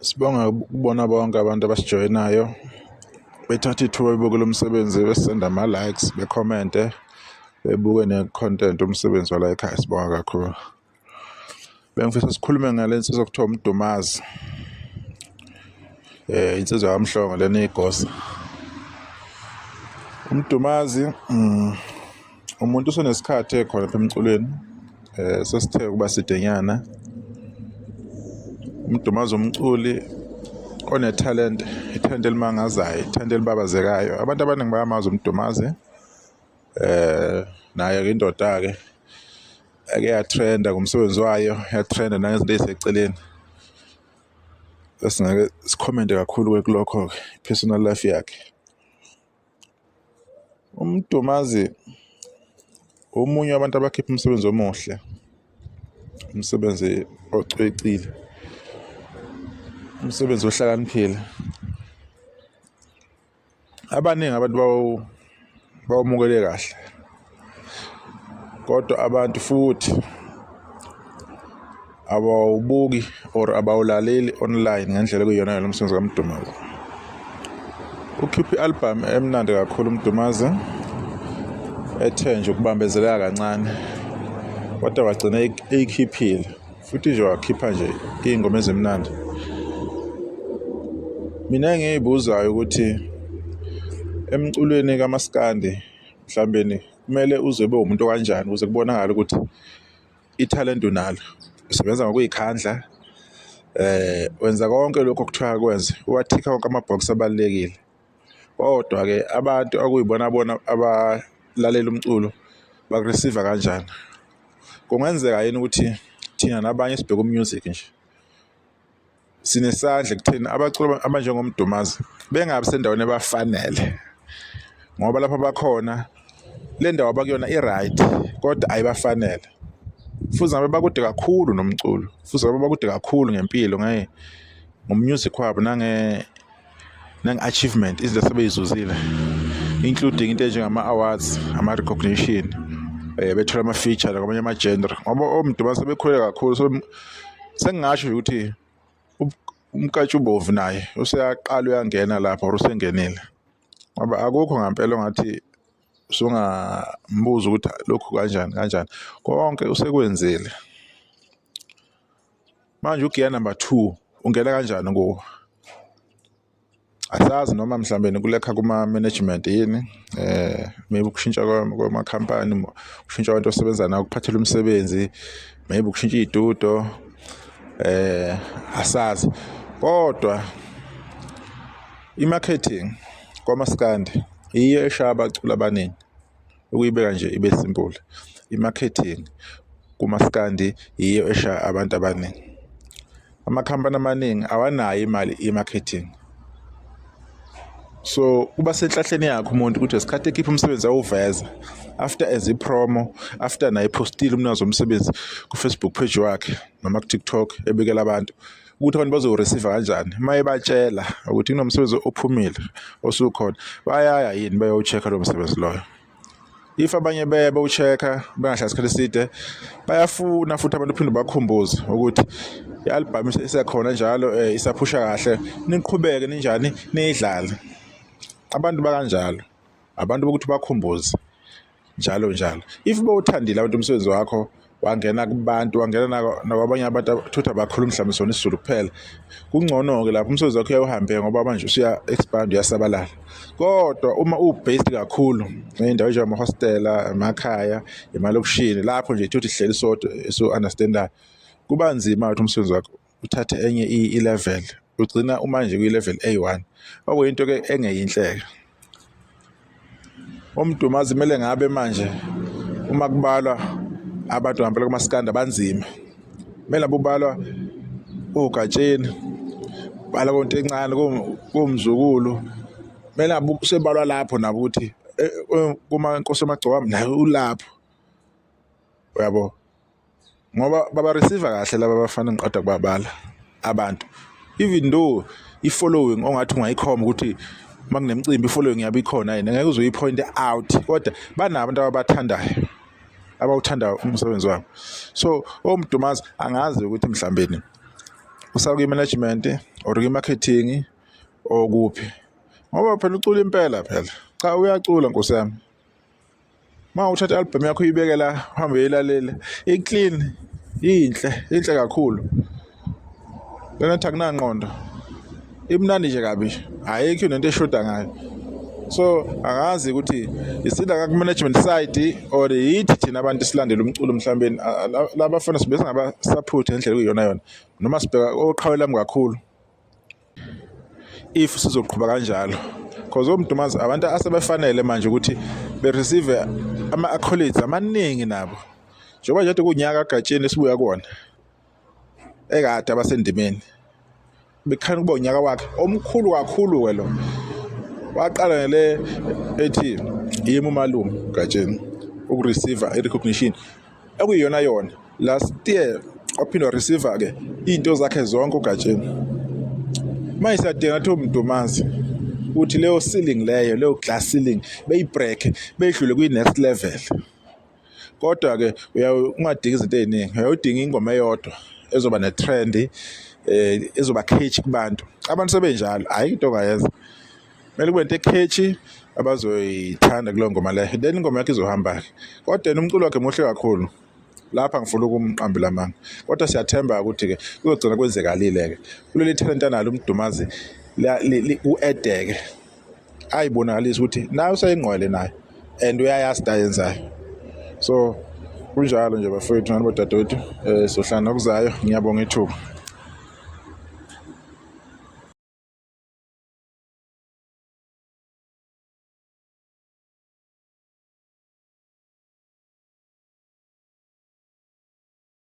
Sibonga kubona bonke abantu abasijoyinayo bethatha ithuba bebuke lo msebenzi, besenda ama-likes, bekhomente, bebuke ne-content umsebenzi wala ekhaya. Sibonga kakhulu. Bengifisa sikhulume ngale nsizwa okuthiwa uMdumazi, insizwa yaMhlongo lena igosa. UMdumazi umuntu usenesikhathi ekhona lapha emculweni, sesithe ukuba sidenyana. UMdumazi umculi onethalente, ithalente elimangazayo, ithalente elibabazekayo. Abantu abaningi bayamazi uMdumazi, naye-ke indoda-ke eke yatrenda ngomsebenzi wayo, yatrenda nangezinto ey'seceleni. Esingake sikhomente kakhulu-ke kulokho-ke, i-personal life yakhe. UMdumazi omunye wabantu abakhipha umsebenzi omuhle, umsebenzi ocwecile, umsebenzi ohlakaniphile. Abaningi abantu bawumukele kahle, kodwa abantu futhi abawubuki or abawulaleli online ngendlela ekuyiyona yona umsebenzi kaMdumazi. Ukhiphe i-album emnandi kakhulu uMdumazi, ethe nje ukubambezeleka kancane, kodwa wagcina eyikhiphile futhi nje wakhipha nje iy'ngoma ezimnandi. Mina engiyibuzayo ukuthi emculweni kamaskandi mhlawumbeni kumele uze ube umuntu okanjani ukuze kubonakale ukuthi ithalente unalo, usebenza ngokuy'khandla, wenza konke lokhu okuthiwa akwenze, uwathikha wonke ama-box abalulekile. Kodwa-ke abantu okuyibona bona abalalela umculo baku-receive-a kanjani? Kungenzeka yini ukuthi thina nabanye esibheke u-music nje sinesandla ekutheni abaculi abanjengoMdumazi bengabi sendaweni ebafanele, ngoba lapho bakhona le ndawo abakuyona i-right kodwa ayibafanele, futhi ngabe bakude kakhulu nomculo, futhi ngabe bakude kakhulu ngempilo ngo-music wabo nange-achievement, izinto asebey'zuzile, including into ey'njengama-awards, ama-recognition, bethola ama-feature nakwamanye ama-genre, ngoba oMdumazi sebekhule kakhulu. Sengingasho nje ukuthi uMkantshubomvu naye useyaqala uyangena lapho or usengenile, ngoba akukho ngampela ongathi usungambuza ukuthi lokhu kanjani kanjani, konke usekwenzile. Manje ugiya number 2 ungena kanjani kuwo? Asazi noma mhlawumbe kulekha kuma-management yini, maybe ukushintsha kwamakhampani, ukushintsha abantu osebenza nabo, ukuphathela umsebenzi, maybe ukushintsha iy'tudo, asazi. Kodwa i-marketing kwamaskandi yiyo eshaya abaculi abaningi, ukuyibeka nje ibe simple. I-marketing kumaskandi yiyo eshaya abantu abaningi. Amakhampani amaningi awanayo imali ye-marketing, so kuba senhlahleni yakhe umuntu ukuthi ngesikhathi ekhipha umsebenzi awuveza after as i-promo, after naye ephostile umnikazi womsebenzi ku-Facebook page wakhe noma ku-TikTok, ebikela abantu ukuthi abantu bazowu-receive kanjani. Uma ebatshela ukuthi kunomsebenzi ophumile osukhona, bayaya yini bayowu-check-a lowo msebenzi loyo? If abanye beye bewu-check-a bengahlali isikhathi eside, bayafuna futhi abantu uphinde bakhumbuze ukuthi i-album isekhona njalo, isaphusha kahle, niqhubeke ninjani niyidlale. Abantu bakanjalo, abantu bokuthi bakhumbuze njalo njalo. If bawuthandile abantu umsebenzi wakho, wangena kubantu, wangena nakwabanye abantu thutha abakhulumi mhlawumbe sona isiZulu kuphela, kungcono-ke lapho umsebenzi wakho uyawuhambe ngoba manje usuya-expand, uyasabalala. Kodwa uma u-based kakhulu ngey'ndawo ey'njengamahostela, emakhaya, emalokishini, lapho nje thuthi sihleli sodwa esu-understand-ayo, kuba nzima ukuthi umsebenzi wakho uthathe enye i-level, ugcina uma nje kwi-level eyi-one, okuyinto-ke engeyinhle-ke. UMdumazi kumele ngabe manje uma kubalwa abantu ngampela kumaskandi abanzima, kumele ngabe ubalwa oGatsheni, balwa koNtencane, koMzukulu, kumele ngabe usebalwa lapho nabo ukuthi kuma Nkosi yamaGcokama naye ulapho, uyabo, ngoba baba-receive kahle laba bafana engiqeda kubabala abantu, even though i-following ongathi ungayikhomba ukuthi uma kunemicimbi i-following yabo ikhona yini, angeke uze uyi-point out, kodwa banabo abantu ababathandayo, abawuthandayo umsebenzi wabo. So oMdumazi angazi ukuthi mhlawumbeni Usala kwi-management or kwi-marketing or kuphi? Ngoba phela ucula impela phela. Cha, uyacula nkosi yami. Uma uthatha i-album yakho uyibeke la, uhambe uyilalele, i-clean, inhle, inhle kakhulu. Lena ethi akunangqondo, imnandi nje kabi, ayikho nento eshoda ngayo. So angazi ukuthi isila ngaku-management side or yithi thina abantu silandela umculo mhlawumbe labafana sibe singaba-support ngendlela okuyiyona yona, noma sibheka oqhawe lami kakhulu if sizoqhuba kanjalo, cause oMdumazi abantu asebefanele manje ukuthi be-receive ama-accolades amaningi nabo, njengoba nje kunyaka kaGatsheni esibuya kuwona ekade abasendimeni bekhanya ukuba unyaka wakhe omkhulu kakhulu-ke lo. Waqala ngale ethi yimi umalume Gatsheni uku-receive i-recognition ekuyiyona yona. Last year waphinde wa-receive-ke iy'nto zakhe zonke uGatsheni. Manje siyadinga nathi oMdumazi ukuthi leyo ceiling leyo, leyo glass ceiling beyi-break, beyidlule kwi-next level. Kodwa-ke ungadingi izinto ey'ningi, uyawudinga ingoma eyodwa ezoba ne-trend, ezoba catchy kubantu. Abantu sebenjalo, ayikho into ongayenza, kumele kube into e-catchy abazoyithanda kuleyo ngoma leyo, then ingoma yakho izohamba-ke. Kodwa yena umculo wakhe muhle kakhulu, lapha ngifuna ukumqambela amanga, kodwa siyathemba ukuthi-ke kuzogcina kwenzekalile-ke kuleli talent analo uMdumazi, u-edeke ayibonakalisa ukuthi naye useyingqwele naye and uyayazi into ayenzayo. So kunjalo nje bafowethu nani bodadewethu, sohlala nokuzayo. Ngiyabonga ithuba.